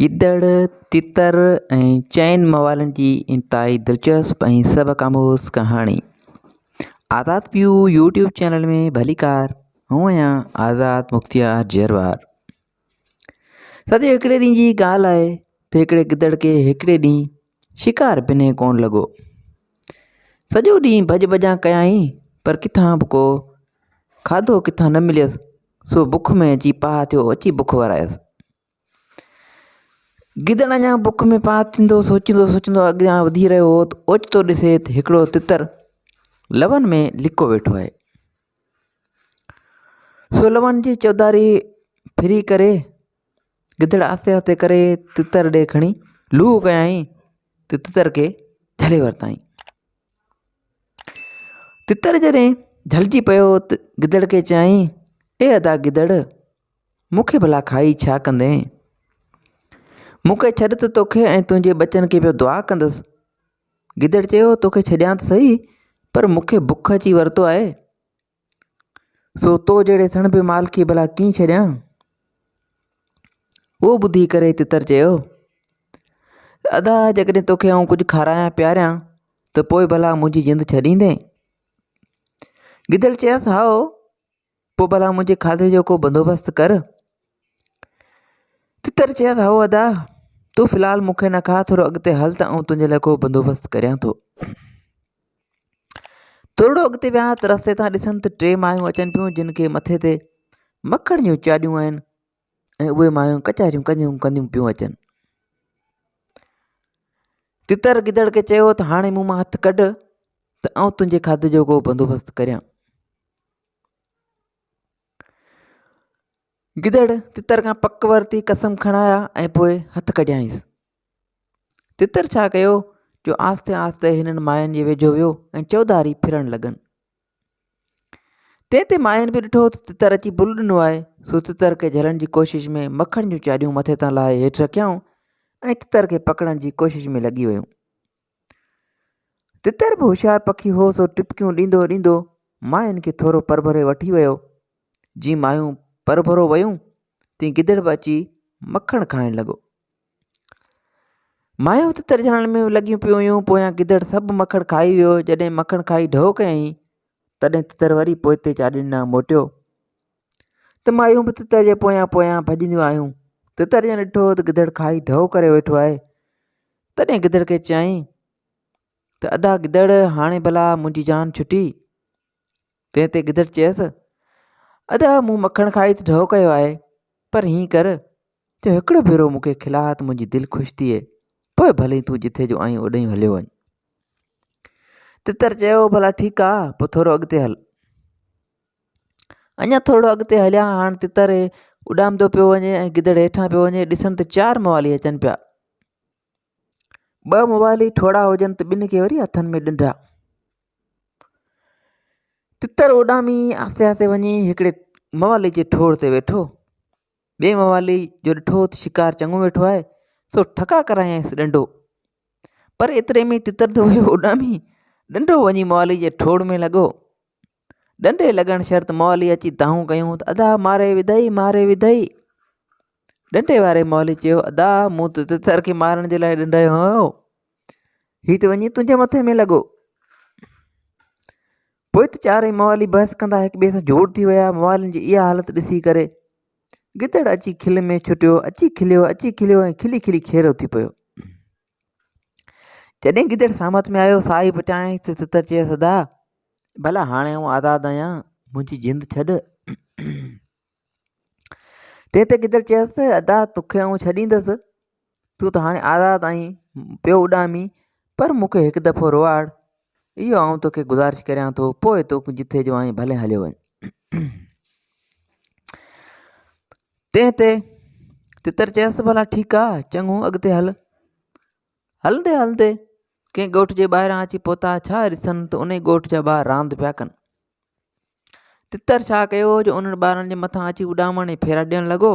گدڙ، تتر ۽ چئن موالين جي انتهائي دلچسپ ۽ سبق آموز ڪهاڻي. آزاد ويو يوٽيوب چينل ۾ ڀليڪار آئون آهيان آزاد مختيار جروار. ساٿيو هڪڙي ڏينهن جي ڳالهه آهي ته هڪڙي گدڙ کي هڪڙي ڏينهن شڪار بنهه ڪونه لڳو. سڄو ڏينهن ڀڄ ڀڄان ڪيائين پر ڪٿان به ڪو کاڌو ڪٿان نه مليس سو بک ۾ اچي پاهه ٿيو اچي بک ورايس. گدڙ اڃا بک ۾ پاهه ٿيندو سوچيندو سوچيندو اڳيان وڌي رهيو هو ته اوچتو ڏسي ته هڪڙو تتر لون ۾ لڪو ويٺو آهي. سو لون جي چوڌاري ڦري ڪري گدڙ آهستي آهستي ڪري تتر ڏي کڻي لوهه ڪيائين ته تتر کي جهلي ورتائين. تتر جڏهن جهلجي پيو ته گدڙ کي چيائين اي ادا گدڙ! مون کي ڀلا کائي ڇا ڪندين؟ مون کي ڇڏ ته توکي ۽ تنهنجي ٻچن کي پيو دعا ڪندس. گدڙ چيو، توکي ڇڏيان ته سهي، پر مون کي بک اچي ورتو آهي، سو تو جهڙي سڻڀي مال کي ڀلا ڪيئن ڇڏيان؟ اهو ٻڌي ڪري تتر چيو، ادا جيڪڏهن توکي آئون ڪجهه کارايان پياريان ته پوء ڀلا منهنجي جند ڇڏيندين؟ گدڙ چيس، هائو، پوء ڀلا منهنجي کاڌي جو ڪو بندوبست ڪر. تتر چيس، هائو ادا، تون في الحال مون کي نه کاء، ٿورو اڳتي هل ته آئون تنهنجي لاء ڪو بندوبست ڪريان ٿو. ٿورڙو اڳتي ويا ته رستي تان ڏسن ته ٽي مايون اچن پيون جن کي مٿي تي مکڻ جون چاڏيون آهن ۽ اهي مايون ڪچهريون ڪنديون ڪنديون پيون اچن. تتر گدڙ کي چيو ته هاڻي مون مان هٿ ڪڍ ته آئون تنهنجي کاڌي جو ڪو بندوبست ڪريان. گدڙ تتر کان پڪ ورتي، قسم کڻايا ۽ پوء هٿ ڪڍيائينس. تتر ڇا ڪيو جو آهستي آهستي هنن ماين جي ويجهو ويو ۽ چوڌاري ڦرڻ لڳن. تنهن تي ماين به ڏٺو ته تتر اچي بل ڏنو آهي، سو تتر کي جهلڻ جي ڪوشش ۾ مکڻ جون چاڏيون مٿي تان لاهي هيٺ رکيائون ۽ تتر کي پڪڙڻ جي ڪوشش ۾ لڳي ويون. تتر به هوشيار پکي هو سو ٽپڪيون ڏيندو ڏيندو ماين کي ٿورو پرڀري وٺي ويو. جيئن مايون پرڀرو ويون تيئن گدڙ به اچي مکڻ کائڻ لڳو. مايون تتر جهلڻ ۾ لڳيون پيون هيون پويان گدڙ سڀ مکڻ کائي ويو. جڏهن مکڻ کائي ڍؤ ڪيائين تڏهن تتر وري پوئتي چاڏين ڏانهن موٽيو ته مايون به تتر جي پويان پويان ڀڄنديون آيون. تتر جڏهن ڏٺو ته گدڙ کائي ڍؤ ڪري ويٺو آهي تڏهن گدڙ کي چيائين ته ادا گدڙ هاڻي ڀلا منهنجي جان ڇٽي؟ تنهن تي گدڙ چيس، ادا مون مکڻ کائي ته ڍؤ ڪيو آهي، پر هيئن ڪر جو هڪڙو ڀيرو مون کي کلاء ته منهنجي دل خوش ٿئي، پوء ڀلي تون جٿي جو آهين اوڏانهن هليو وڃ. تتر چيو، ڀلا ٺيڪ آ، پوء ٿورو اڳتي هل. اڃا ٿورڙو اڳتي هليا، هاڻ تتر اڏامندو پيو وڃي ۽ گدڙ هيٺان پيو وڃي، ڏسن ته چار موالي اچن پيا. ٻه موالي ٺوڙها هجن ته ٻن کي وري هٿن ۾ ڏنڊا. تتر اڏامي آهستي آهستي وڃي هڪڙي موالي جي ٺوڙ تي ويٺو. ٻئي موالي جو ڏٺو ته شڪار چڱو ويٺو آهي، سو ٺڪا ڪرايائينس ڏنڊو. پر ايتري ۾ تتر ته ويو اڏامي، ڏنڊو وڃي موالي جي ٺوڙ ۾ لڳو. ڏنڊي لڳڻ شرط موالي اچي دانهون ڪيون ته ادا ماري وڌئي، ماري وڌئي. ڏنڊي واري موالي چيو، ادا مون ته تتر کي مارڻ جي لاء ڏنڊو هنيو هو، هي ته وڃي تنهنجي مٿي ۾ لڳو. پوء ته چارئي موالي بحث ڪندا هڪ ٻئي سان جوڙ ٿي ويا. موالين جي اها حالت ڏسي ڪري گدڙ اچي کل ۾ ڇٽيو، اچي کليو، اچي کليو ۽ کلي کلي کيرو ٿي پيو. جڏهن گدڙ سامت ۾ آيو، ساهي پٽيائينس ته تتر چيس، ادا ڀلا هاڻي آئون آزاد آهيان، منهنجي جند ڇڏ. تنهن تي گدڙ چيس ته ادا توکي آئون ڇڏيندس، تون ته هاڻي آزاد آهين، پيو اڏامين، پر مون کي هڪ دفعو روئاڙ، اهو آئون توکي گذارش ڪريان ٿو، پوء تون جٿي جو آهين ڀلي هليو وڃ. تنهن تي تتر چيس ته ڀلا ٺيڪ آ، چڱو اڳتي هل. هلندي هلندي ڪنهن ڳوٺ جي ٻاهران اچي پهتا، ڇا ڏسن ته انهي ڳوٺ جا ٻار راند پيا ڪن. تتر ڇا ڪيو جو انهن ٻارن جي مٿان اچي اڏامڻ ۽ ڦيرا ڏيڻ لڳو.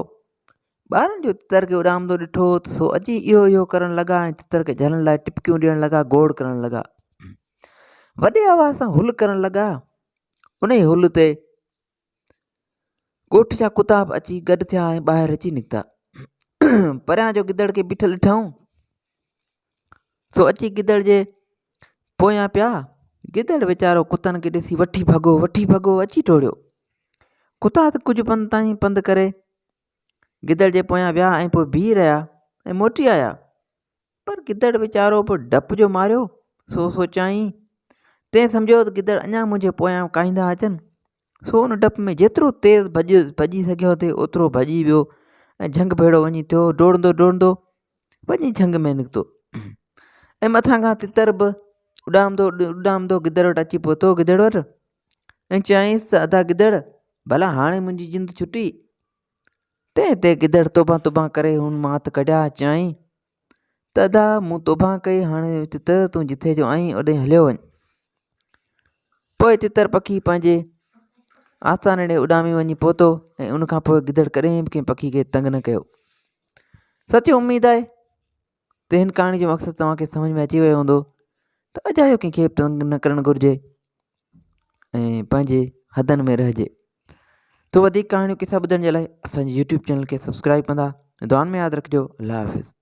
ٻارن جو تتر کي اڏامندو ڏٺو ته سو اچي اهو اهو ڪرڻ لڳا ۽ تتر کي جهلڻ لاء ٽپڪيون ڏيڻ لڳا، گوڙ ڪرڻ لڳا. وڏي آواز سان هل ڪرڻ لڳا. انهي هل تي ڳوٺ جا ڪتا به اچي گڏ ٿيا ۽ ٻاهر اچي نڪتا. پريان جو گدڙ کي بيٺل ڏٺائون سو اچي گدڙ جي پويان پيا گدڙ ويچارو ڪتن کي ڏسي وٺي ڀڳو وٺي ڀڳو اچي ٽوڙيو ڪتا ته ڪجهه پنڌ تائين پنڌ ڪري گدڙ جي پويان ويا ۽ پوء بيهي رهيا ۽ موٽي آيا پر گدڙ ويچارو به ڊپ جو ماريو سو سوچيائين تنهن سمجهيو ته گدڙ اڃا منهنجي پويان ڪاهيندا اچن سو ان ڊپ ۾ جيترو تيز ڀڄ ڀڄي سگهيو ٿي اوترو ڀڄي ويو ۽ جهنگ ڀيڙو وڃي ٿيو ڊوڙندو ڊوڙندو وڃي جهنگ ۾ نڪتو ۽ مٿان کان تتر به اڏامندو اڏامندو گدڙ وٽ اچي پهتو گدڙ وٽ ۽ چيائينس ته ادا گدڙ ڀلا هاڻي منهنجي جند ڇٽي تنهن تي گدڙ توبه توبه ڪري هن مان هٿ ڪڍيا چيائين ته ادا مون توبه ڪئي هاڻي تتر تون جٿي جو آهين اوڏي هليو وڃ پوء تتر پکي پنهنجي آستاني ڏي اڏامي وڃي پهتو ۽ ان کان پوء گدڙ ڪڏهن به ڪنهن پکي کي تنگ نه ڪيو سچي اميد آهي ته هن ڪهاڻي جو مقصد توهان کي سمجھ ۾ اچي ويو هوندو ته اجايو ڪنهن کي به تنگ نه ڪرڻ گهرجي ۽ پنهنجي حدن ۾ رهجي تو وڌيڪ ڪهاڻيون قصا ٻڌڻ جي لاء اسان جي يوٽيوب چينل کي سبسڪرائب ڪندا دعائن ۾ ياد رکجو الله حافظ.